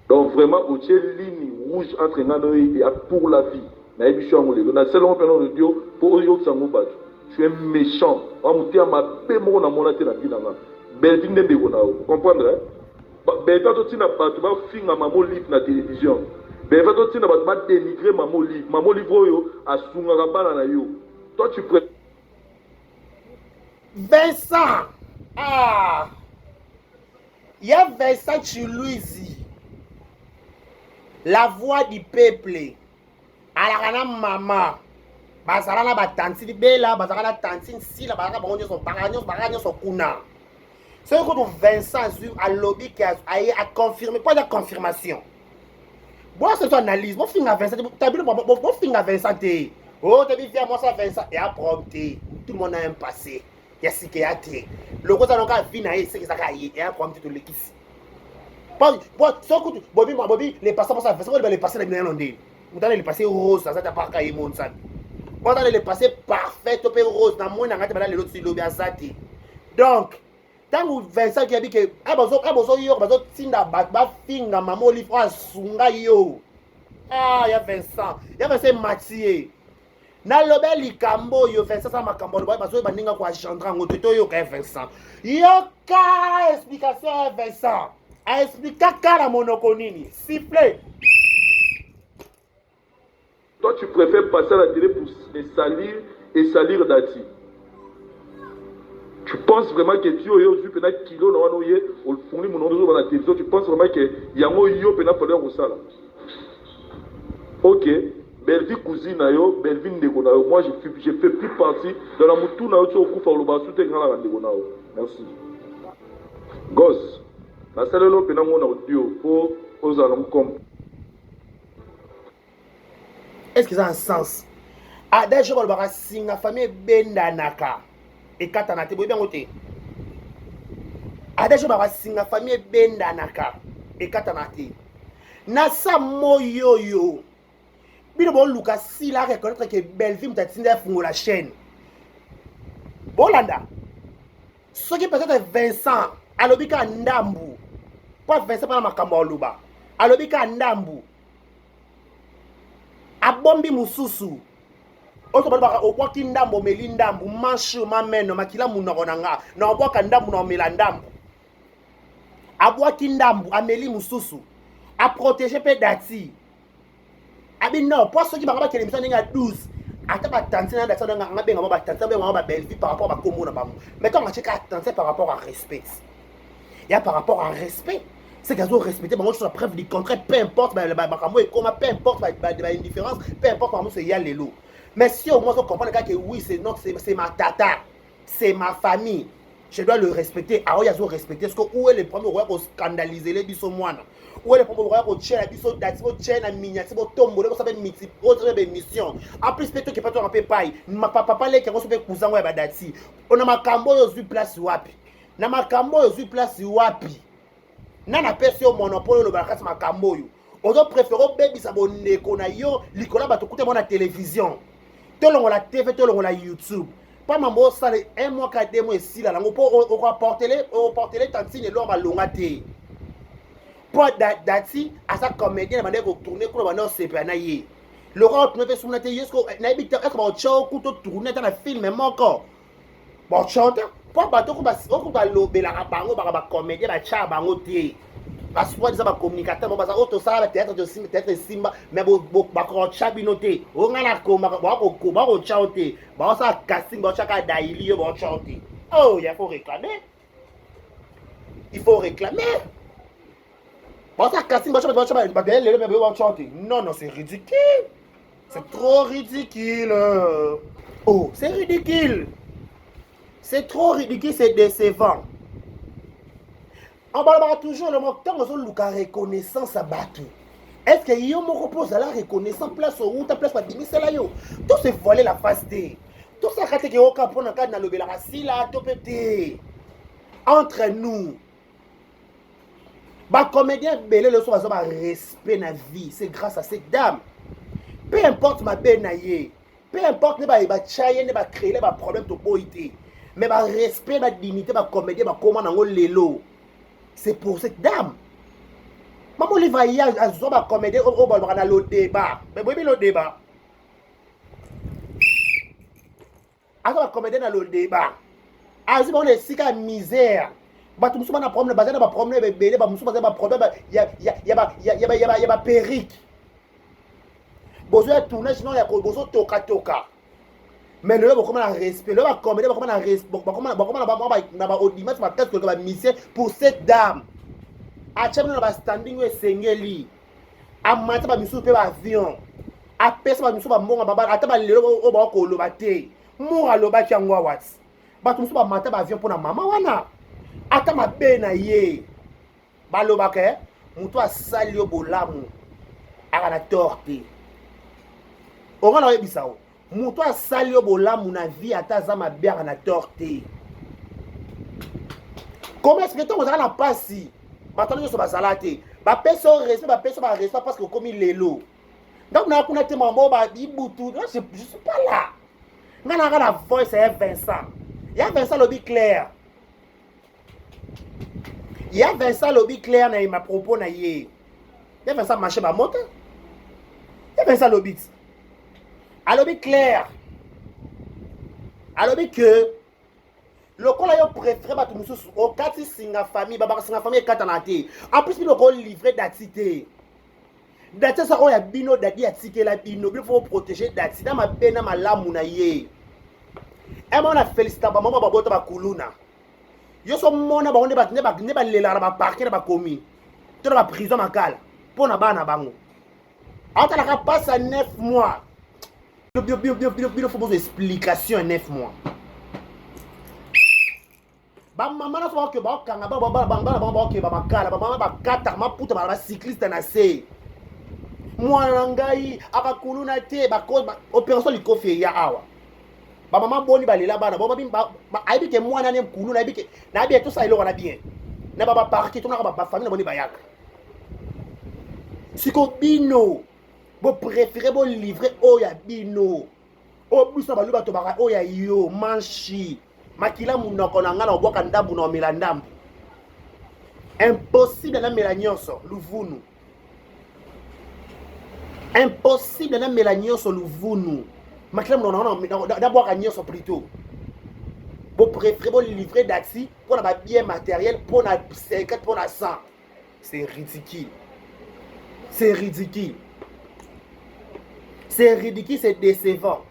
Donc vraiment otie ligne rouge entre nga na yo ya pour la vie. Nayebi yo yango lelo. Nasala yango mpe na audio mpo oyokisa yango bato. Tu es méchant. Wa moteya mabe moko namona te na vie na nga. Bellevue nde ndeko na yo. Comprendre hein? Bellevue azotinda bato bafinga Mama Olive na télévision. Bellevue azotinda bato ba dénigrer Mama Olive. Mama Olive oyo asungaka bana na yo. Toi tu pré Vincent ah ya Vincent Chiluizi la voix du peuple alaka na mama bazala na batantine bela bazalaka na tantine sila bazalaka bango nyonso bazalaka nyonso bazalaka nyonso kuna soki kutu Vincent azwi alobi ke aye aconfirme mpo aza confirmation bosa to analyse bofinga Vincent tabino bofinga Vincent te oh tabi via mwasi ya Vincent ya problème te tout le monde a un passé ya sika ya te lokoza noka vie na ye eseki ezaka ye ya problème te tolekisi soki kutu bobi bobi le passé mwasi ya Vincent boloba le passé na bino yano ndeni moto ana le passé rose aza te aparka ye mo nzambe mpo aza le passé parfait to mpe rose na moi na ngai te bana lelo ti lobi aza te donc ntango Vincent kiabi ke bazoyoka bazotinda bato bafinga mama Olive oyo asunga yo ah ya Vincent ya Vincent emati ye naloba likambo oyo Vincent asala makambo aloba bazoyeba ndenge koagendre yango te toyoka ya Vincent yoka explication ya Vincent aexplikaka na monoko nini siffle. Toi tu préfères passer à la télé pour me salir et salir Dati. Tu penses vraiment que tu oyo ozwi mpena kilo na wana oye ofungoli monoko ozoba na télévision tu penses vraiment que yango yo mpena fale ya kosala ok Bellevue cousine na yo Bellevue ndeko na yo moi je, je fais plus partie dans la mutu na yo ti okufa oloba su te nga na bandeko na yo merci gos nasaleli yo mpena ngo na audio mpo ozala nango comme Est-ce que eza na sens? Adage balobaka singa famille ebendanaka ekatana te, boyebi yango te. Adage balobaka singa famille ebendanaka ekatana te. Na sa moyoyo bino boluka sila reconnaître que Bellevue moto atinda afungola chaîne. Bolanda. Soki peut-être Vincent alobi kaka ndambu, mpo Vincent mpona makambo aloba, alobi kaka ndambu, abombi mosusu oyo balobaka obwaki ndambu, omeli ndambu, manche mameno makila monoko na nga na obwaka ndambu na omela ndambu. Abwaki ndambu, ameli mosusu, aprotege mpe Dati abi non, mpo soki bango bakende misala ndenge ya 12, ata batantine na Dati nga benga bango batantine, benga bango babelvi par rapport bakombo na bango. Mais ntango atie kaka tantine par rapport à respect, ya par rapport à respect, c'est qu'ils ont respecté bango sur la preuve du contraire. Peu importe makambo ekoma, peu importe baindifférence, peu importe makambo so eya lelo, mais si au moins on comprend kaka que oui, c'est notre, c'est ma tata, c'est ma famille, je dois le respecter. Aoyo azo respecter, parce que où est le problème okoya koscandaliser le biso mwana? Où est le problème okoya kotiela biso Dati, botia na miniature, botombole, bosala miti, bosala bémission? En plus mpe tokepa toka mpe pai papa leki yango so mpe cousin ya badati. Ona makambo oyo ozwi place wapi? Na makambo oyo ozwi place wapi? Nani apesi yo monopole olobaka kati makambo oyo? Ozo préféré obebisa bondeko na yo likolo ya bato kuta mo na télévision. Tolongola TV, tolongola YouTube, mpa mambo osala un mois ka 2 mois esila nango, mpo okoapportele tantine eloko balonga te. Mpo Dati aza comédien na bandeki kotourne kuna, banda osepela na ye lokola otourne mpe sumuna te. Ye nayebi te, eke baotya okuta otourne ata na film moko, baotya te, mpo bato oko balobelaka bango baka bacomédien, batya bango te. Basoi-disant bacommunicateur mo baza oyo tosala bathéâtre, théâtre esimba, mais bakotya bino te. Oyo ngai nakomaka, bakotya yo te. Baosala casting, baotyaka daili yo, baotya yo te. Oh, il faut réclamer, il faut réclamer. Baosala casting, baotya bato lelo, mais baotya yo te. Non, non, c'est ridicule, c'est trop ridicule. Oh, c'est ridicule, c'est trop ridicule, c'est décevant. Balobaka toujours le mot, ntango ozoluka reconnaissance ya bato, est ce que yo moko mpo ozala reconnaissant place outa, place babimisela yo? To se voiler la face te, tosalaka te ke oka mpona kati nalobelaka sila to mpe te. Entre nous, bacomédien ebele leso baza barespect na vie, c'est grâce à cette dame. Peu importe mabe na ye, peu importe nde batya ye, nde bacréele baproblème, toboyi te, mais barespect, badignité bacomédien bakóma nango lelo, c'est pour cette dame. Mama Olive aya azwa bacomédien oyo balobaka na lodeba, mais boyebi lodeba, aza bacomédien na lodeba, azwi bango na esika ya misère. Bato mosusu bana problème, baza na baproblème ebele, bamosusu baza na baproblème ya baperruque, bozoya tournage no ya bozotokatoka, mais lelo bokoma na respect. Lelo bacomédien bakoma na bakoma na baaudimat makasi koleka bamusicien pour cette dame. Atia bino na bastanding oyo esengeli, amata bamisusu mpe baavion, apesa bamisusu bambongo babala, ata balelo oyo bakoloba te. Mour alobaki yango awati, bato mosusu bamata baavion mpo na mama wana. Ata mabe na ye, balobaka moto asali yo bolamu aka na tort te. Onga na oyebisa o moto asali yo bolamu na vie, ata aza mabe, aka na tort te. Comment est-ce que ntango ozalaka na mpasi, bato wana nyonso bazala te, bapesa yo respect, bapesa yo barespect parce que okomi lelo ndako na kuna te? Makambo ibutu, je suis pas là. Nga naka na voice ya Vincent, ya Vincent alobi clair, ya Vincent alobi clair na ma propos na ye. Ya Vincent marché bamoto, ya Vincent alobi ti, alobi clair, alobi que lokola yo préféré bato mosusu, okati singa famille, babaka singa famille ekatana te. En plus bino okolivre Dati te. Dati aza oyo ya bino, Dadi atikela bino. Bino faut protéger Dati na mabe na malamu na ye. Ema na félicita bamama babota bakuluna yo so mona bango nde balelaka na baparke, na bakomi to na baprison makala mpo na bana bango. Aotalaka mpasi ya 9 mois. Bino faut bozwa explication ya 9 mois. Bamama nyonso baoke baokanga bana bango, baokeba makala, bamama bakataka maputa, bana bacycliste na se. Mwana na ngai akakuluna te, opération likofi eya awa. Bamama boni balela bana, ayebi ke mwana ne kuluna, ayebi ke nayebi tosala eloko na bien na babaparke, tomonaka bafamille na boni bayaka. Siko bino bopréféré bolivre oyo ya bino, oyo biso baluba tobaka oyo ya yo manchi. Makila munoko na nga na obwaka ndambu na omela ndambu. Impossible na mela nyonso luvunu. Impossible na mela nyonso luvunu. Makila munoko na nga na bwaka nyonso plutôt. Bo préférer bo livrer Daxi pour na ba bien matériel pour na 50 pour na 100. C'est ridicule. C'est ridicule. C'est ridicule, c'est décevant.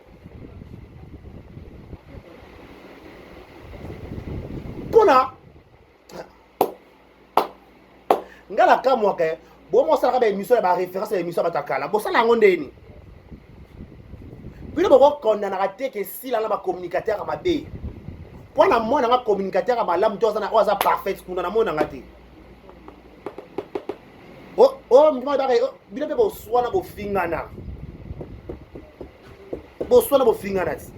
mpona nga nakamwaka eh. bongo osalaka baémission ya baréférence ya émission ya bato ya kala bosala yango ndeni bino bokokondanaka te ke sila na bacommunicateur ya mabe mpo na mona nga communicateur ya malamu to oyo aza parfait kuna namona nga te oh, oh, oh, bino mpe boswana bofingana boswana bofingana ti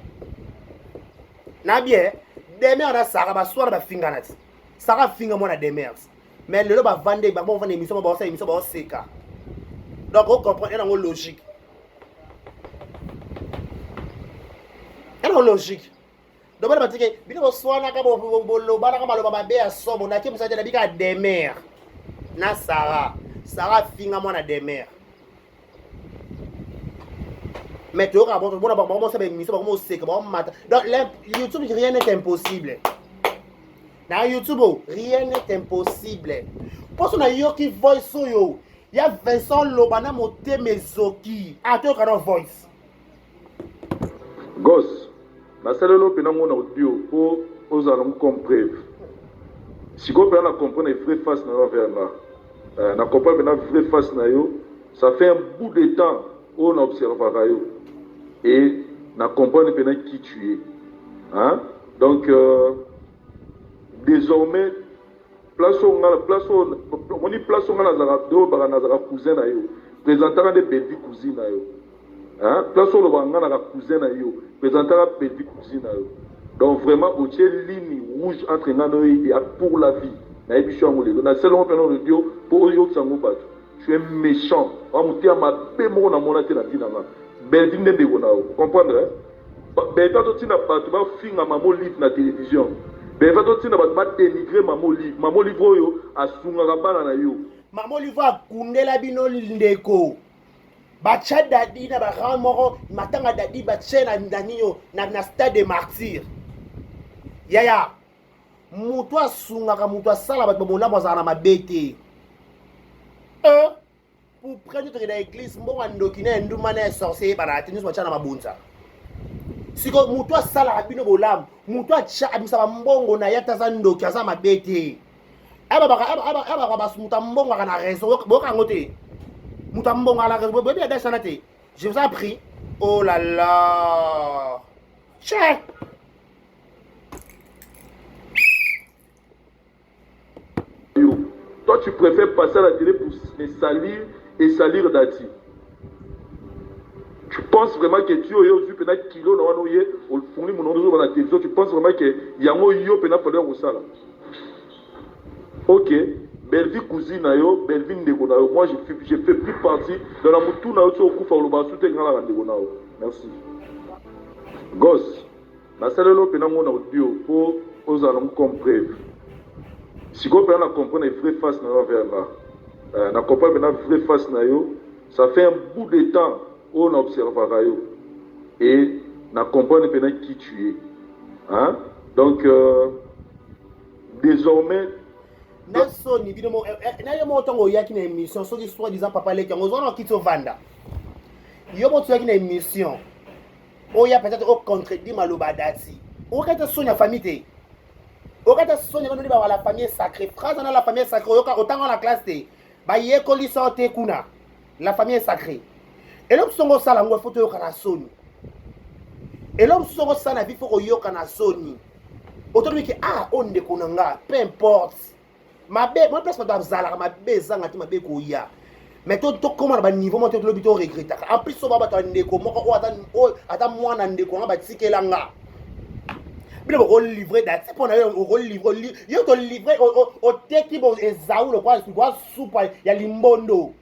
na bien demer na sara baswana bafingana ti sara afinga mwana demer ti mais lelo bavande bango bavanda émission baosala émission baoseka donc ocomprendre yango logique yango logique Donc bana batike bino boswanaka bolobanaka maloba mabe ya somo nake mosala te nabika demer na Sarah. Sarah afinga mwana demer. Mais toyoka bango bona bango mosala émission bango moseka bango mata. Donc YouTube rien n'est impossible. Na YouTube oh, rien n'est impossible. Poso na yoki voice oyo ya Vincent Loba na motema ezoki. Ah toyoka na voice. Goss, nasaleli yo pena ngo na audio po ozala nango comme preuve. Sikoyo pena na comprendre vrai face na yo envers nga. Euh, na comprendre pena vrai face na yo. Ça fait un bout de temps oyo na observaka yo. Et na comprendre pena qui tu es. Hein? Donc euh, désormais Place oyo nga place oyo omoni place oyo nga nazalaka de olobaka nazalaka cousin na yo presentaka nde Bellevue cousine na yo hein place oyo olobaka nga nazalaka cousin na yo presentaka Bellevue cousine na yo donc vraiment otie ligne rouge entre nga na yo ya pour la vie nayebi yo yango lelo na selongo mpe na radio mpo oyokisa yango bato tu es méchant wa moteya mabe moko namona te na vie na nga Bellevue nde ndeko na yo comprendre hein? Bellevue azotinda bato bafinga mama Olive na television. Bellevue azotinda bato ba denigrer mama Olive. Mama Olive oyo asungaka bana na yo. Mama Olive akundela bino ndeko. Batia Dadi na ba rang moko matanga Dadi batie na na nini na, na stade de martyrs. Yaya moto asungaka moto asala bato bolamu azala na mabe te. Eh? Pour près tokende na église mbongo ya ndoki na ya ndumba na ya sorcier eyebanaka te nyonso batya na mabonza sikoyo moto asalaka bino bolamu moto atya abimisa bambongo na ye ata aza ndoki aza mabe te abaka moto ambongaka na raison boyoka yango te moto ambongaka na raison boyebi adage wana te je vous ai appris oh là là che Yo, toi tu préfères passer à la télé pour me salir et salir Dati. Tu penses vraiment que tu oyo ozwi mpena kilo na wana oye ofungoli monoko ozoba na télévision tu penses vraiment que yango yo mpena fale ya kosala ok Bellevue cousine na yo Bellevue ndeko na yo moi je, je fais plus partie dans la mutu na yo ti okufa oloba su te nga na ndeko na yo merci gosse Nasaleli yo pena ngo na audio po ozala nango comme preuve. Sikoyo pena na comprendre vrai face na yo envers nga. Euh, na comprendre pena vrai face na yo. Ça fait un bout de temps oyo na observaka yo. Et na comprendre pena qui tu es. Hein? Donc euh, désormais na soni bino mo eh, eh, na yo moko ntango oyaki na émission soki soit disant papa leki yango ozwana okiti ovanda yo moko toyaki na émission oya peut-être o contredit maloba dati okata soni ya famille te okata soni ya ba la famille est sacrée phrase na la famille est sacrée oyoka otanga na classe te bayekoli so te kuna la famille est sacrée eloko mosusu osala yango fo toyoka na soni eloko mosusu okosala na vie fo koyoka na soni otolobi ke ah oyo ndeko na nga peu importe mabe mwa place bato bazalaka mabe ezanga te mabe ekoya mais tokóma na baniveau moko te tolobi toregretaka en plus soba bato ya ndeko moko oyo ata mwana ndeko nga batikela nga bino bokolivre dati mpo na yo okolivre yo tolivre oteki bo ezau lokola supa ya limbondo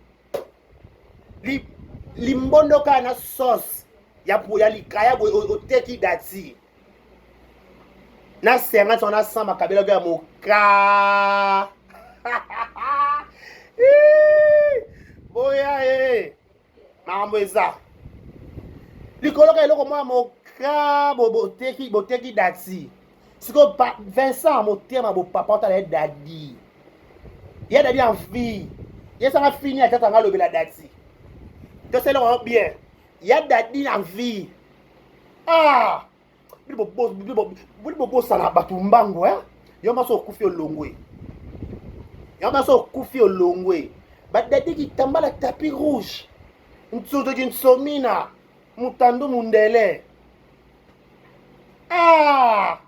limbondo kaka na sauce ya likaya boye oteki dati. Na 50 na 100 bakabelaki ya moka. Boya e makambo eza likolo ka eloko mwa moka boteki boteki dati sikoyo Vincent motema bopapa otala ye dadi ye dadi en vie ye sanga fini atata nga alobela dati tosala eloko yango bien ya dadi en vie ah bino bobosana bato mbango eh? Yo mwasi okufi olongwe, yo mwasi okufi olongwe. Badadi kitambala tapis rouge, nsoto kinsomina mutandu mundele. Ah,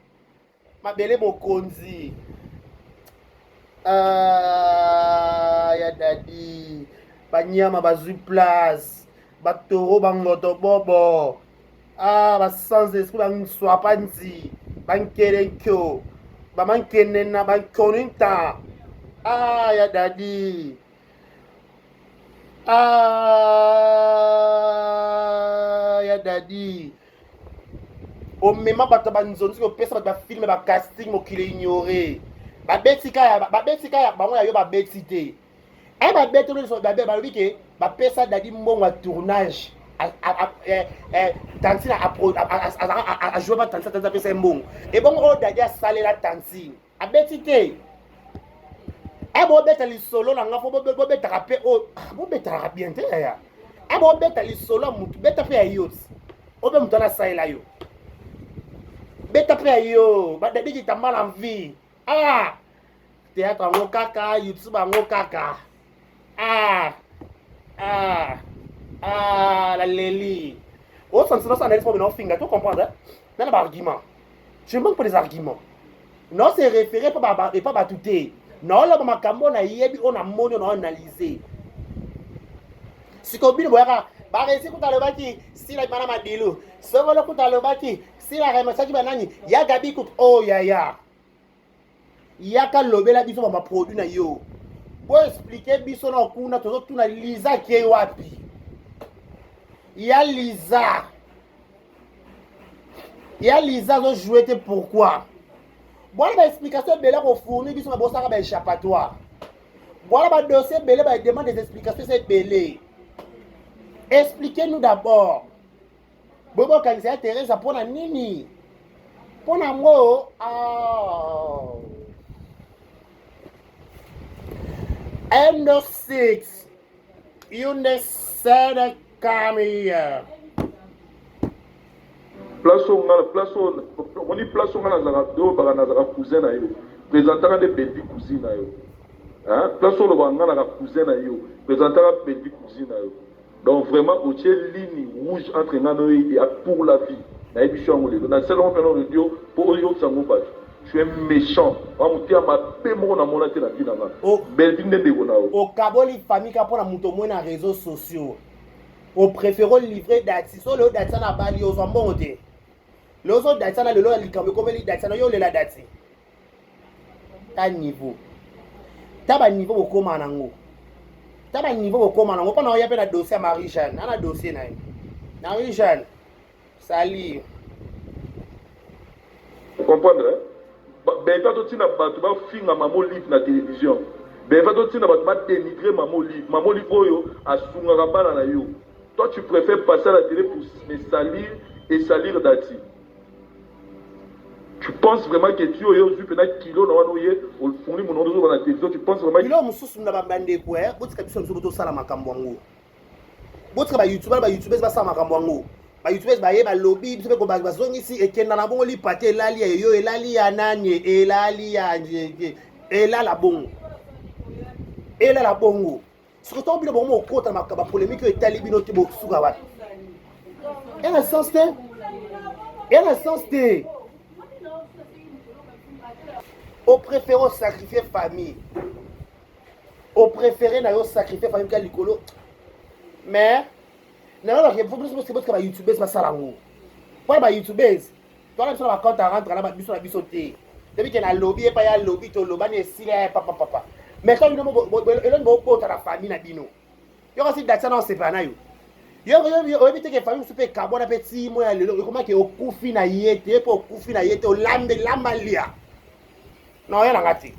mabele mokonzi. Ah, ya dadi banyama bazwi place, batoro bangoto bobo. Ah, ba sans esprit, ba nswapa nzi, ba nkelenkyo, ba mankenena, ba nkoninta. Ah, ya dadi. Ah, ya dadi. Omema bato banzonzi kopesa bato bafilme bacasting mokili ignore. Babeti kaya, babeti kaya bango ya yo babeti te. Eh babeti balobi ke bapesa dadi mbongo ya tournage. Tantine ajoue pa tantine, tantine apesa ye mbongo. Ebongo oyo dadi asalela tantine abeti te. E bobeta lisolo na nga fo bobetaka mpe oyo bobetaka bien te yaya. E bobeta lisolo ya mutu, beta mpe ya yo ti oyo mpe moto wana asalela yo, beta mpe ya yo. Badadi kitambala mvi. Ah, théâtre yango kaka, YouTube yango kaka. Ah, ah, ah, la leli. Osanti noso analyse mpo bino ofinga to comprendre nana ba argument. Je manque pas des arguments. Non se référer pa epa bato te. Naoloba makambo nayebi oyo namoni oyo naanalyse. Sikoyo bino boyaka baresi kuta alobaki sila bana madilu songolo kuta alobaki sila remerciaki banani ya gabi kuta oyo oh, yaya yaka lobela biso ba produit na yo, bo expliquer biso na kuna tozotuna Liza ke wapi ya Liza, ya Liza azojoue te pourquoi? Bwana ba explication ebele kofournir biso, babosaka ba échappatoire. Bwana ba dossier ebele, ba demande des explications eza ebele. Expliquez-nous d'abord. Bobokanisa ya Teresa mpona nini? Mpona yango ah. End of 6 Yunde come here. Place oyo nga, place oyo omoni, place oyo nga nazalaka oyo baka nazalaka cousin na yo, présentaka nde Bellevue cousine na yo, hein? Place oyo olobaka nga naka cousin na yo, présentaka Bellevue cousine na yo. Donc vraiment otie ligne rouge entre nga na yo ya pour la vie. Nayebi so yango lelo nasala yango mpe na radio mpo oyokisa yango bato. Tu es méchant, wa moteya mabe moko namona te na vie na nga. Bellevue nde ndeko na yo. Okaboli famille kaka mpona moto omoi na réseaux sociaux, opréféré olivre dati. So lelo dati ana abali, ozwa mbongo te. Lelo ozo dati ana, lelo ya likambo ekomeli dati ana, yo olela dati. Ta niveau, ta baniveau bokóma nango, ta baniveau bokóma nango mpona oya mpe na dossier ya Marie Jeanne. Ana dossier na ye Marie Jeanne sali. Comprendre Bellevue totina bato bafinga Mama Olive na télévision. Bellevue totina bato badénigre Mama Olive, Mama Olive oyo asungaka bana na yo. Toi, tu préfères passer à la télé pour me salir et salir Dati. Tu penses vraiment que tu oyo ozwi mpena kilo na wana oye ofungoli monoko ozoba na télévision? Tu penses vraiment? Biloko mosusu na bandeko, botika biso biso tosala makambo yango. Botika bayoutubeurs, bayoutubeurs basala makambo yango. Bayoutubeurs baye balobi, biso mpe bazongisi ekenda na bongo. Lipa te elali ya yo, elali ya nani, elali ya elala bongo, elala bongo. Soki ntango bino bongo okota na bapolémique oyo etali bino te, bosuka wapi? Ena sens te, ena sens te. Opréféré osacrifie famille, opréféré na yo sacrifie famille ka likolo. Mais nayolaka botika bayoutubeurs basala yango mpona bayoutubeurs towana. Biso na bacompte à rendre na biso na biso te. Toyebi ke nalobi epai ya lobi, tolobani esila ya papa papa. Mais ntango bino eloni bobota na famille na bino, yo kasi datisa na osepela na yo. Yo oyebi te ke famille mosusu mpe ekabwana mpe ti mo ya lelo ekomaki okufi na ye te, mpe okufi na ye te, olambe lamba lia na oya na nga te.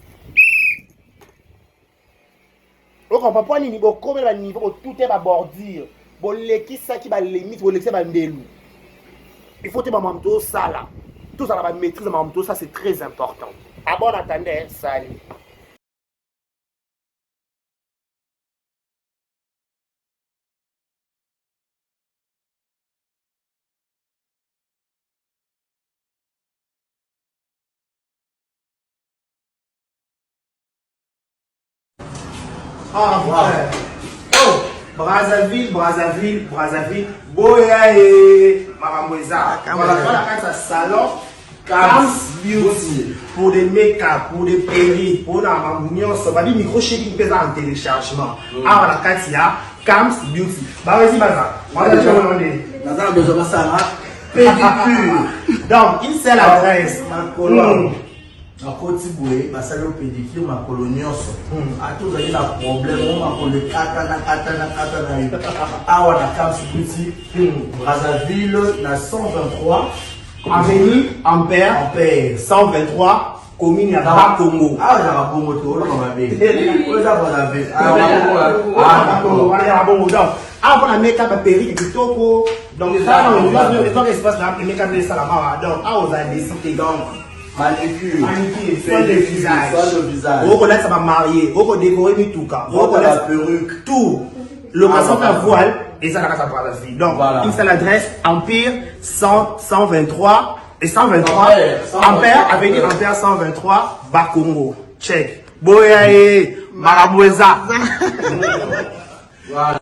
Okompa mpo nini bokomela ba niveau botute ba bordure, bolekisaki ba limite, bolekisa ba ndelu. Il faut te ba makambo tosala, tozala ba maîtrise ya makambo tosala, c'est très important. À bon entendeur, salut. Ah, ouais. Oh, Brazzaville, Brazzaville, Brazzaville, boya e makambo eza. Voilà, voilà kati ya salon Kams Beauty pour des make-up, pour des perruques, pour na makambo nyonso. Babi micro shaking mpe eza en téléchargement. Awa na kati ya Kams Beauty. Bawezi baza. Wana tshona nde. Naza na besoin basala pédicure. Donc, une seule adresse. Makolo. Nakoti boye basali yo pédicure makolo nyonso. Ata ozali na problème o makolo ekatana katana katana yo. Awa na Kams Beauty, Brazzaville na 123 Avenue Ampère, Ampère 123, commune ya Bakongo. Awa ezalaka bongo te, oloba mabe. Oyo eza Brazzaville. Ah, Bakongo, wana ya bongo. Donc, awa mpona make-up ba perruque kitoko. Donc, eza espace na make-up nde esalama awa. Donc, awa ozala déçu te. Donc, manicure, manicure, soin de visage, soin de visage. Okolatisa ba marié, okodécorer mituka, okolatisa perruque, tout. Location ta voile eza na kati ya Brazzaville. Donc, Voilà. une seule adresse, Empire 100, 123 et 123 Ampère, Ampère, avenue Ampère 123, Bakongo. Check. Boya e, makambo eza. Voilà.